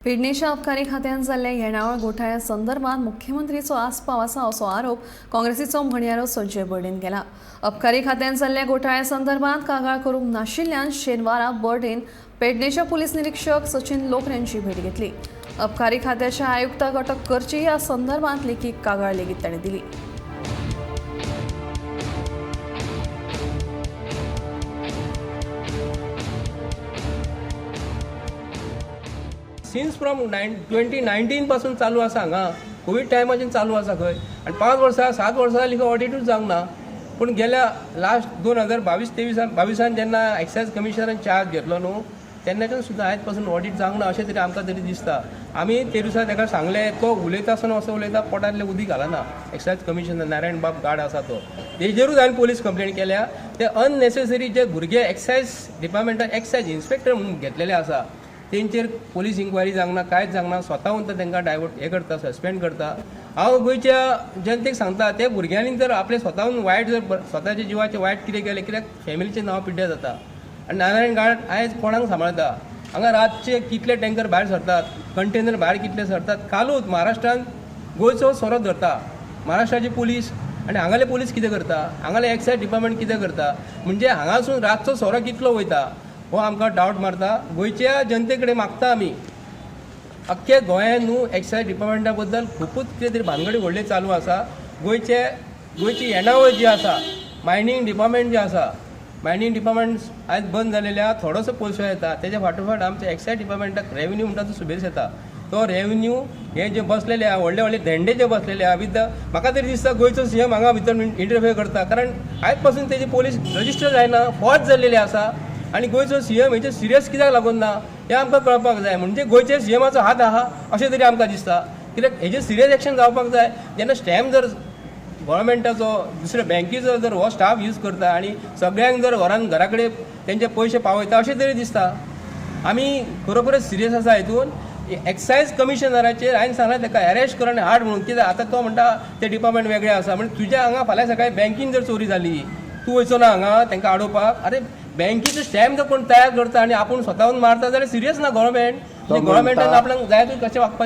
पेडणेच्या अबकारी खात्यान जाल्ल्या येणावळ घोटाळ्या संदर्भात मुख्यमंत्रीचो आस्पाव आसा असो आरोप काँग्रेसीचो म्हणयारो संजय बर्डेन केला. अबकारी खात्यान जाल्ल्या घोटाळ्या संदर्भात कागाळ करूंक नाशिल्ल्यान शेनवारा बर्डेन पेडणेचे पुलीस निरीक्षक सचिन लोकरे यांची भेट घेतली. अबकारी खात्याच्या आयुक्ताक अटक करची ह्या संदर्भात लेखी कागाळ लेगीत ताणें दिली. सिन्स फ्रॉम नायन 2019 पासून चालू आसा हांगा. कोवीड टायमाच्यान चालू आसा खंय. आनी 5 वर्सां, 7 वर्सां जालीं खंय ऑडिटूच जावंक ना. पूण गेल्या लास्ट 2022 23 22 जेन्ना एक्सायज कमिशनरान चार्ज घेतलो न्हू, तेन्नाच्यान सुद्दां आयज पासून ऑडीट जावंक ना अशें तरी आमकां तरी दिसता. आमी ते दिसा ताका सांगलें, तो उलयता आसतना असो उलयता, पोटांतलें उदीक घालना. एक्सायज कमिशनर नारायण बाब गाड आसा तो, तेजेरूच हांवें पोलीस कंप्लेन केल्या. ते अननेसेसरी जे भुरगे एक्सायज डिपार्टमेंटान एक्सायज इन्स्पेक्टर म्हणून घेतलेले आसा, तेंचेर पोलीस इन्क्वायरी जावंक ना, कांयच जावंक ना. स्वताहून तर तांकां डायवर्ट हे करता, सस्पेंड करता. हांव गोंयच्या जनतेक सांगता, ते भुरग्यांनी जर आपले स्वताहून वायट जर स्वताच्या जिवाचें वायट कितें केलें, कित्याक फॅमिलीचें नांव पिड्ड्यार जाता. आनी नारायण गाड आयज कोणाक सांबाळता? हांगा रातचे कितले टँकर भायर सरतात, कंटेनर भायर कितले सरतात. कालूच महाराष्ट्रान गोंयचो सोरो धरता महाराष्ट्राची पुलीस, आनी हांगाले पुलीस कितें करता? हांगाले एक्सायज डिपार्टमेंट कितें करता? म्हणजे हांगासून रातचो सोरो कितलो वयता हो आमकां डावट मारता. गोंयच्या जनते कडेन मागता आमी, अख्खे गोंयान न्हू एक्सायज डिपार्टमेंटा बद्दल खुपूच कितें तरी भानगडी व्हडली चालू आसा. गोंयची येणावळ जी आसा, मायनींग डिपार्टमेंट जे आसा, मायनींग डिपार्टमेंट आयज बंद जालेले आहा. थोडोसो पयसो येता, तेज्या फाटोफाट आमच्या एक्सायज डिपार्टमेंटाक रेवेन्यू म्हणटा तो सुबेज येता. तो रेवेन्यू हे जे बसलेले आहा, व्हडले व्हडले धेंडे जे बसलेले आहा विथ, म्हाका तरी दिसता गोंयचो सीएम हांगा भितर इंटरफियर करता, कारण आयज पासून तेजी पोलीस रजिस्टर जायना, फॉज जाल्लेली आसा. आनी गोंयचो सीएम हेचेर सिरियस कित्याक लागून ना हें आमकां कळपाक जाय. म्हणजे गोंयच्या सीएमाचो हात आहा अशें तरी आमकां दिसता, कित्याक हेजेर सिरियस एक्शन जावपाक जाय. जेन्ना स्टॅम्प जर गव्हर्मेंटाचो, दुसऱ्या बँकेचो जर हो स्टाफ यूज करता आनी सगळ्यांक जर घरान घरा कडेन तेंचे पयशे पावयता अशें तरी दिसता. आमी खरोखरच सिरियस आसा हितून. एक्सायज कमिशनराचेर हांवें सांगलां ताका अरेस्ट कर आनी हाड म्हणून. कित्याक आतां तो म्हणटा ते डिपार्टमेंट वेगळें आसा. म्हणजे तुज्या हांगा फाल्यां सकाळी बँकीन जर चोरी जाली, तूं वयचो ना हांगा तांकां आडोवपाक? अरे, बँकेचो स्टॅम्प जर कोण तयार करता आनी आपूण स्वताहून मारता जाल्यार सिरियस ना गव्हर्मेंट? तो गव्हर्मेंटान म्हणटा- आपणाक जाय तूं कशें वागपाचें.